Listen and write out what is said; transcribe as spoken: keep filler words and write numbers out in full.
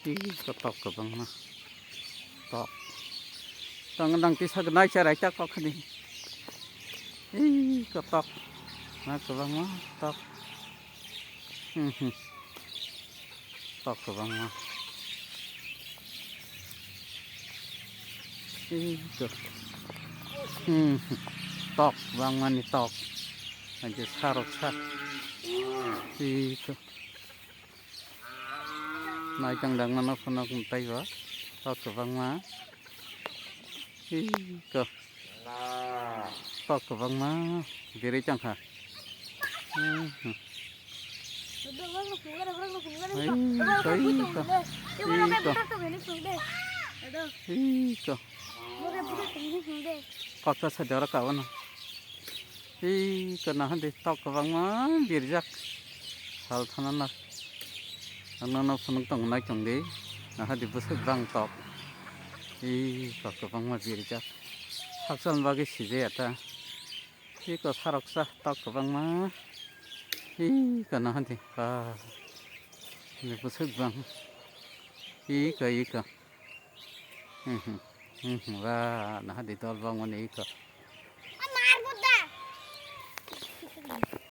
Ih, kotok kwbangma. Tok. Tang nang tisa gnai cherai ta kok khani. Ih, kotok. Na kwbangma tok. Hmm, hmm. Tok kwbangma. Ih, to. Hmm, hmm. Tok kwbangma ni tok. Aje sarok sa. Ih, to. Naitang dang mano phunuk taibo. Tok kwbangma. Ih, to. Tok kwbangma. Biri chang kha. Hmm, hmm. Ih, to, ih, to. Ih, to. Ih, to. Koksa sa jora ka wano. Ih, to naha di tok kwbangma birjak. Sal thana na. Ang nono phunuk tong nai tong di. Naha di bwswk bang tok. Ih, tok kwbangma birjak. Hakchal bagwi sijaya ta. Ih, ko sarok sa tok kwbangma. Ih, ko naha di. Ba. Di bwswk bang. Ih, ko, ih, ko. Hmm, hmm. Hmm, hmm. Ba, naha di dol bang mani ih, ko.